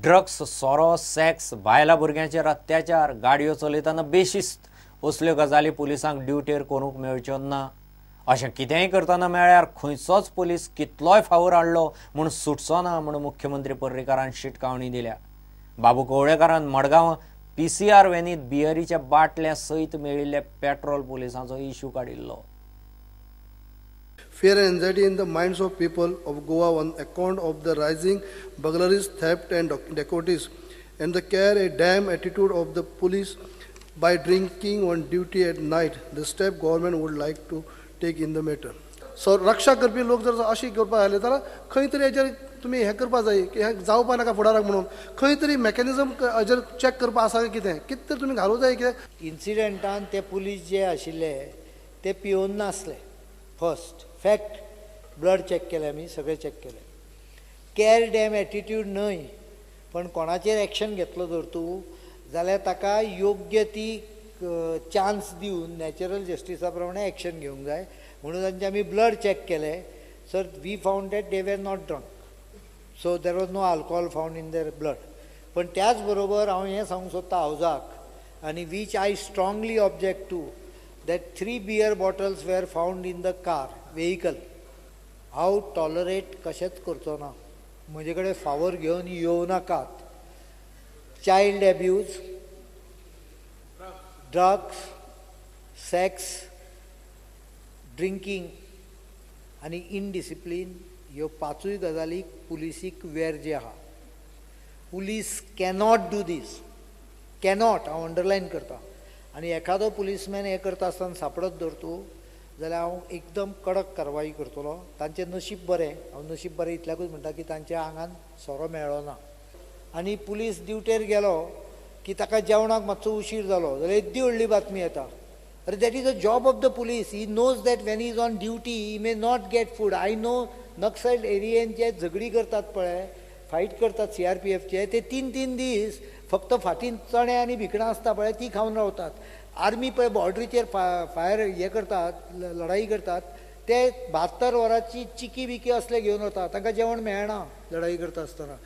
Drugs, सोरो, sex, बायलां भुरग्यांचेर अत्याचार, गाडयो चलयतना बेशिस्त असल्यो गजाली पुलिसांक ड्युटेर करूंक मेळच्यो ना. अशें कितेंय करतना मेळ्ळ्यार खंयचोच पुलीस कितलोय फावर हाडलो म्हूण सुटचो ना म्हूण मुख्यमंत्री पर्रीकारान शिटकावणी दिल्या. बाबू कवळेकारान मडगांव PCR व्हॅनीत बियरीच्या बाटल्या सयत मेळिल्ले पेट्रोल पुलिसांचो इश्यू काडिल्लो. Fear and anxiety in the minds of people of Goa on account of the rising burglaries, theft and dacoities, and the care a damn attitude of the police by drinking on duty at night, the step government would like to take in the matter. So रक्षा करपी लोक जर अशी करपाक आयले जाल्यार खंय तरी हेजेर तुमी हें करपा जाय की हें जावपा नाका फुडाराक म्हणून खंय तरी मॅकॅनिजम हेजेर चॅक करपा आसा कितें कितें तरी तुमी घालूं जाय कितें. इन्सिडंटान ते पुलीस जे आशिल्ले ते पिवन नासले. फर्स्ट फॅक्ट, ब्लड चॅक केले आमी, सगळे चॅक केले. कॅर डॅम एटिट्यूड न्हय, पण कोणाचेर एक्शन घेतलो जर तूं जाल्यार ताका योग्य ती चान्स दिवन नॅचरल जस्टिसा प्रमाणे एक्शन घेवंक जाय. म्हणून तांचे आमी ब्लड चॅक केले. Sir, we found that they were not drunk, so there was no alcohol found in their blood. पण त्याच बरोबर हांव हें सांगूंक सोदता हावजाक, आनी which I strongly object to, that 3 beer bottles were found in the car vehicle. हांव tolerate कशेंच करचो ना. म्हजे कडेन फावर घेवन येवं नाकात. Child abuse, drugs, sex, drinking आनी इनडिसिप्लीन ह्यो पांचूय गजाली पुलिसीक वेर जे आहा. Police cannot do these, cannot, हांव अंडरलायन करता. आनी एखादो पुलीसमॅन हें करता आसतना सापडत धर तूं जाल्यार हांव एकदम कडक कारवाई करतलो. तांचें नशीब बरें, हांव नशीब बरें इतल्याकूच म्हणटा की तांच्या आंगान सोरो मेळ्ळो ना. आनी पुलीस ड्युटेर गेलो की ताका जेवणाक मातसो उशीर जालो जाल्यार येद्दी व्हडली बातमी येता. अरे, that is a job of the police. He knows that when he is on duty he may not get food. I know Naxal एरियेन जे झगडी करतात पळय, फायट करतात CRPFचे, ते 3-3 दीस फक्त फाटीन चणे आनी भिकणां आसता पळय ती खावन रावतात. आर्मी पळय बॉर्डरीचेर फायर हें करतात, लढाई करतात, ते 72 वरांची चिकी बिकी असले घेवन वतात, तांकां जेवण मेळना लढाई करता आसतना.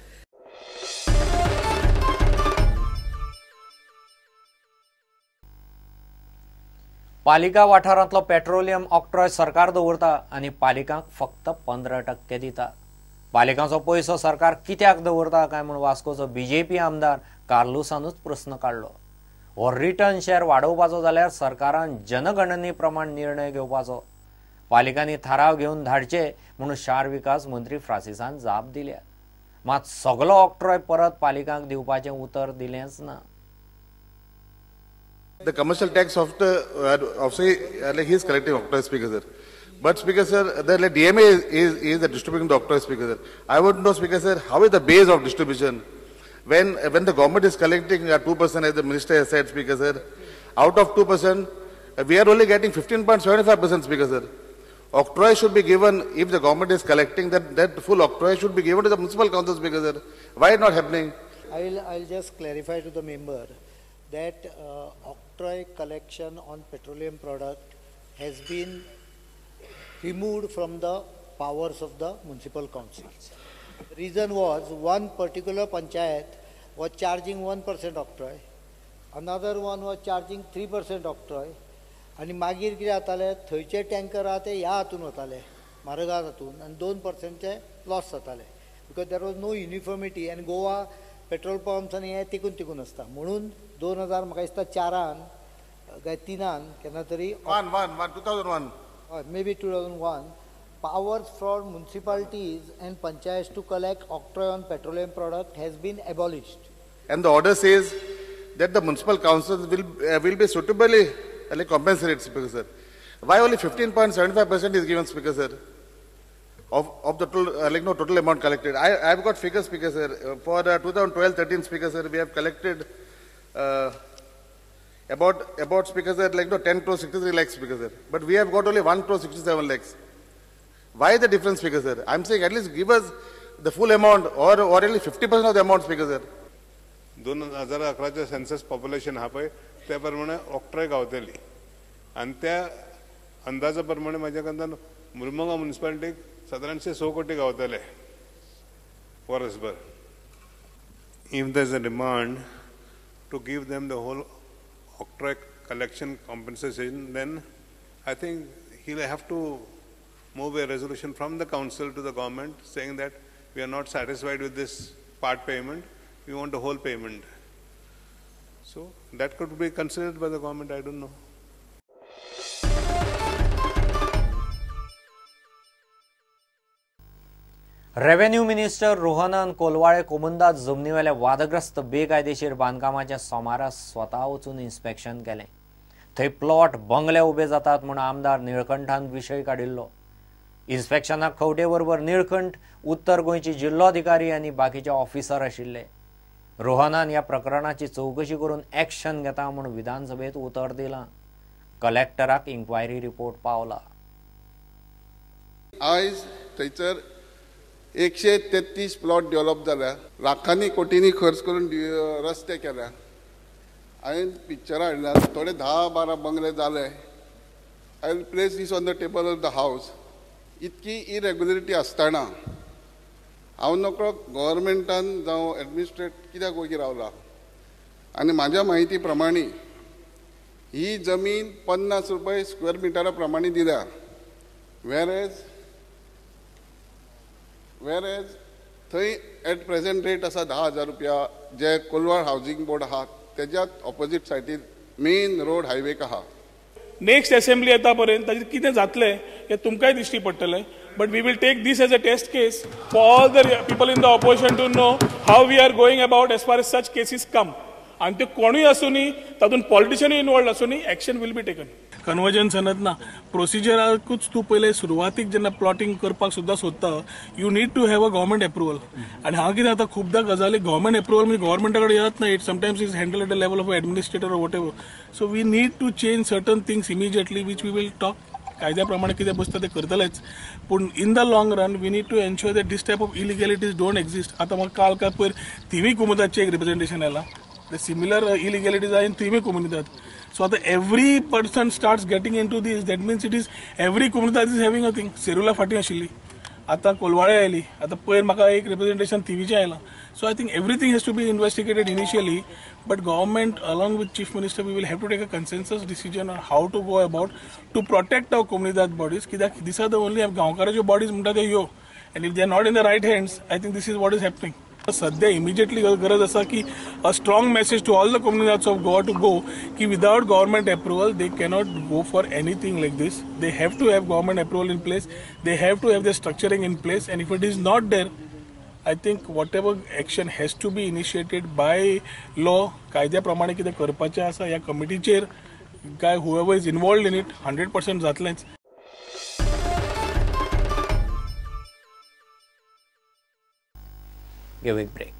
पालिका वाठारांतलो पेट्रोलियम ऑक्ट्रॉय सरकार दवरता आनी पालिकांक फक्त 15% दिता. पालिकांचो पयसो सरकार कित्याक दवरता काय म्हूण वास्कोचो बीजेपी आमदार कार्लुसानूच प्रस्न काडलो. हो रिटर्न शेअर वाडोवपाचो जाल्यार सरकारान जनगणने प्रमाण निर्णय घेवपाचो. पालिकांनी थाराव घेवन धाडचे म्हणून शार विकास मंत्री फ्रांसिसान जाप दिल्या. मात सगलो ऑक्ट्रॉय परत पालिकांक दिवपाचें उतर दिलेंच ना. The commercial tax of the like he is collecting octroi, Speaker sir. But Speaker sir, the DMA is the distributing the octroi, Speaker sir. I would know, Speaker sir, how is the base of distribution? When the government is collecting 2%, as the minister has said, Speaker sir, out of 2%, we are only getting 15.75%, Speaker sir. Octroi should be given, if the government is collecting, that full octroi should be given to the municipal council, Speaker sir. Why not happening? I will just clarify to the member that octroi collection on petroleum product has been removed from the powers of the municipal councils. Reason was, one particular panchayat was charging 1% octroi, another one was charging 3% octroi, आनी मागीर कितें जातालें, थंयचे tanker आहा ते ह्या हातून वताले, म्हारगा हातून, आनी 2%चे लॉस जाताले, because there was no uniformity. आनी गोवा पेट्रोल पंप्स आनी हें तिकून तिकून आसता. म्हणून 2000 म्हाका दिसता 4 काय 3 केन्ना तरी 2001, हय, may be 2001, powers for municipalities and panchayats to collect octroi on petroleum product has been abolished. And the order says that the municipal councils will be suitably compensated, Speaker sir. Why only 15.75% is given, Speaker sir, of the total, total amount collected? I have got figures, Speaker sir. For 2012-13, Speaker sir, we have collected about Speaker sir, 10 crore 63 lakhs, Speaker sir. But we have got only 1 crore 67 lakhs. Why the difference, Speaker sir? I am saying at least give us the full amount or at least 50% of the amount, Speaker sir. 2011 census population हा पळय त्या प्रमाणे octroi गावतली आनी त्या अंदाजा प्रमाणे म्हाज्या कंतान मुरमुगांव म्युनिसिपालिटीक सादारणशे 6 कोटी गावतले वर्सभर. If there is a demand to give them the whole octroi collection compensation, then I think he'll have to move a resolution from the council to the government saying that we are not satisfied with this part payment, we want the whole payment. So that could be considered by the government, I don't know. Revenue minister Rohanan Colvale Comunidade जमनीवेल्या वादग्रस्त बेकायदेशीर बांदकामाच्या सोमारा स्वता वचून inspection केलें. थंय plot बंगले उबे जातात म्हूण आमदार निळकंठान विशय काडिल्लो. इन्स्पेक्शनाक खवटे बरोबर निळकंठ, उत्तर गोंयचे जिल्लोधिकारी आनी बाकीचे ऑफिसर आशिल्ले. रोहनान ह्या प्रकरणाची चवकशी करून एक्शन घेता म्हूण विधानसभेत उतर दिलां. कलेक्टराक इन्क्वायरी रिपोर्ट पावला. आयज थंयसर 133 प्लॉट डेव्हलप जाल्या, लाखांनी कोटींनी खर्च करून रस्ते केल्या. हांवें पिक्चरां हाडल्या, थोडे 10-12 बंगले जाले. I will place this on the table of the house. इतकी इरेग्युलरिटी आसतना हांव नकळो गव्हर्मेंटान जावं एडमिनिस्ट्रेट कित्याक वगी रावला. आनी म्हाज्या म्हायती प्रमाणे ही जमीन 50 रुपये स्क्वेअर मिटरा प्रमाणे दिल्या, वेर थंय एट प्रेझेंट रेट आसा 10,000 रुपया. जे कोलवाळ हावजींग बोर्ड आहा तेज्यात ऑपोजीट सायडीन मेन रोड हायवेक आहा. नेक्स्ट असेंब्ली येता पर्यंत ताजेर कितें जातलें हें तुमकांय दिश्टी पडटलें. But we will take this as a test case for all the people in the opposition to know how we are going about as far as such cases come. आनी त्यो कोणूय आसूं न्ही, तातूंत पॉलिटिशियनूय इनवॉल्ड आसूं न्ही, action will be taken. कन्वर्जन्सनच ना, प्रोसिजराकूच तूं पयले सुरवातीक जेन्ना प्लॉटिंग करपाक सुद्दां सोदता, you need to have a government approval. आनी हांव कितें आतां खुबदां गजाली गव्हर्मेंट एप्रुवल म्हणजे गव्हर्मेंटा कडेन येत ना, it sometimes is handle at the level of administrator or whatever. So we need to change certain things immediately, which we will talk. कायद्या प्रमाणे कितें बसता तें करतलेच, पूण in the long run we need to ensure that this type of illegalities don't exist. आतां म्हाका काल काय पयर थिवी कुमुदाचें एक रिप्रेझेंटेशन आयलां, the similar illegalities are in Thivim Comunidade. So आता every person starts getting into this, that means it is every Comunidade is having a thing. Serula फाटीं आशिल्ली, आतां कोलवाळे आयली, आतां पयर म्हाका एक रिप्रेझेंटेशन थिवीचें आयलां. So I think everything has to be investigated initially, but government along with chief minister we will have to take a consensus decision on how to go about to protect our Comunidade bodies. कित्याक these are the only गांवकाराच्यो bodies म्हणटा ते ह्यो, and if they are not in the right hands, I think this is what is happening. सध्या immediately गरज आसा की a strong message to all the Comunidades of Goa to go की without government approval they cannot go for anything like this. They have to have government approval in place, they have to have the structuring in place, and if it is not there, I think whatever action has to be initiated by law, कायद्या प्रमाणे कितें करपाचें आसा ह्या कमिटीचेर काय whoever is involved in it 100% जातलेंच. Give a break.